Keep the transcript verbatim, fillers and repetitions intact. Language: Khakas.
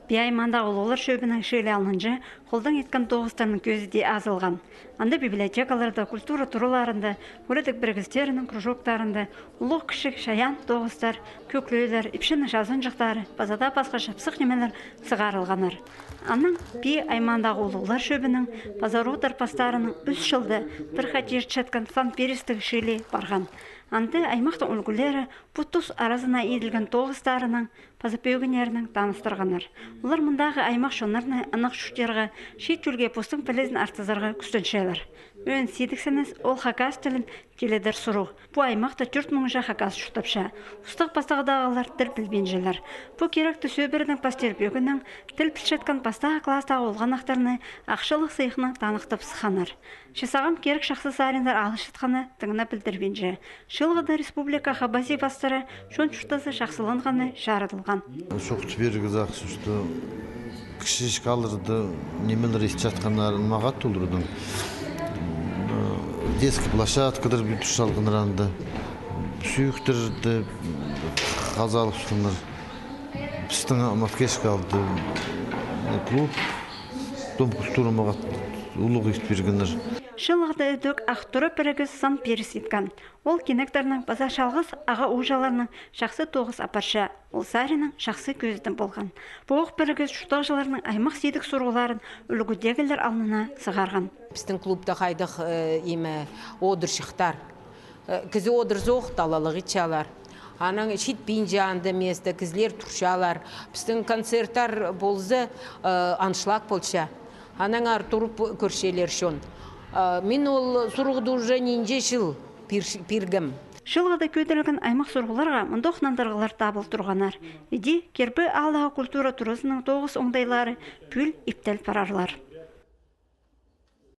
Пии аймаандағы улуғлар чӧбінің чыылии алнынҷа холдаң иткен тоғыстарның кӧзі дее азылған. Анда библиотекаларда, культура тураларында, ӱредіг пірігістерінің кружоктарында улуғ-кічіг чайаан тоғыстар, кӧглеглер, ипчінің чазанҷыхтары паза даа пасха чапсых нимелер сығарылғаннар. Анаң Пии аймаандағы улуғлар чӧбінің паза родтар пастарының ӱс чылда пір хати иртчеткен сан пирістіг чыылии парған. Анда аймахтың ӱлгӱлері пу тус аразына иділген тоғыстарының паза пӧгіннерінең таныстырғаннар. Олар мындағы аймах чоннарны ынағ чуртирға, чиит чӧлге постың пілізін артызарға кӱстенчелер. Ӧӧн сидіксініс — ол хакас тілін тиледер сурығ. Пу аймахта тӧрт муңҷа хакас чуртапча. Устағ-пастағдағылар тіл пілбинчелер. Пу киректі сӧбіредің пастир пӧгіннең тіл пілчеткен пастағы класстағы олғанахтарны ахчалығ сыйыхнаң таныхтап сыхханнар. Че сағам кирек чахсы сариннар алысчатханы тың на пілдірбинче. Чыылғада республика хабазии пастыра чон чуртазы чахсыланғаны чарыдылған. Чоохтап пирерге сағыс, что кічіҷек аалларда нимелер итчатханнарын мағат оларның. Детский площадкалар пӱдір салғаннар анда. Сӱӱктерді хазалапчатханнар. Пістің Маткечкеде клуб, дом культуры мағат улуғ ит пиргеннер. Чыылғада ідӧк «Ах тура» пірігіс сан пиріс иткен. Ол кинектернің паза чалғыс аға-ууҷаларның чахсы тоғыс апарча. Ол саринның чахсы кӧзідім полған. Пу ох пірігіс чуртағҷыларның аймах сидік сурығларын ӱлгӱдегілер алнына сығарған. Пістің клубта хайдағ, э, име, одырчыхтар. Э, кізі одырзох, талалығ итчелер. Анаң читпинче анда место, кізілер турчалар. Пістің концерттер полза, э, аншлаг полча. Анаңар турып кӧрчелер чон. Э, мин ол сурығны уже нинҷе чыл пир-, пиргем. Чыылғада кӧдірілген аймах сурығларға мындох нандырығлар табыл турғаннар. Іди Кирбі аалдағы культура туразының тоғыс оңдайлары пӱӱл иптел парарлар.